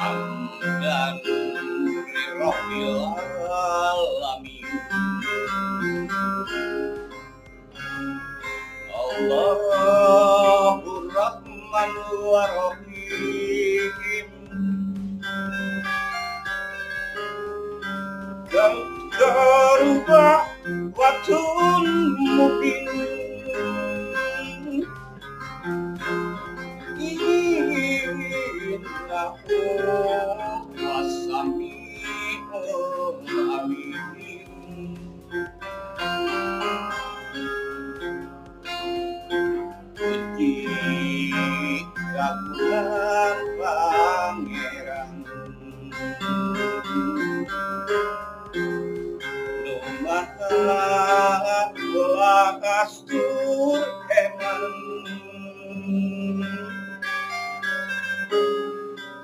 Hamdan lirabbil alamin. Allahur Rahman Rahim. Kang karuba watun mubin. Innahu was-sami'ul alim. Puji kagungan Pangeran nu maha welas.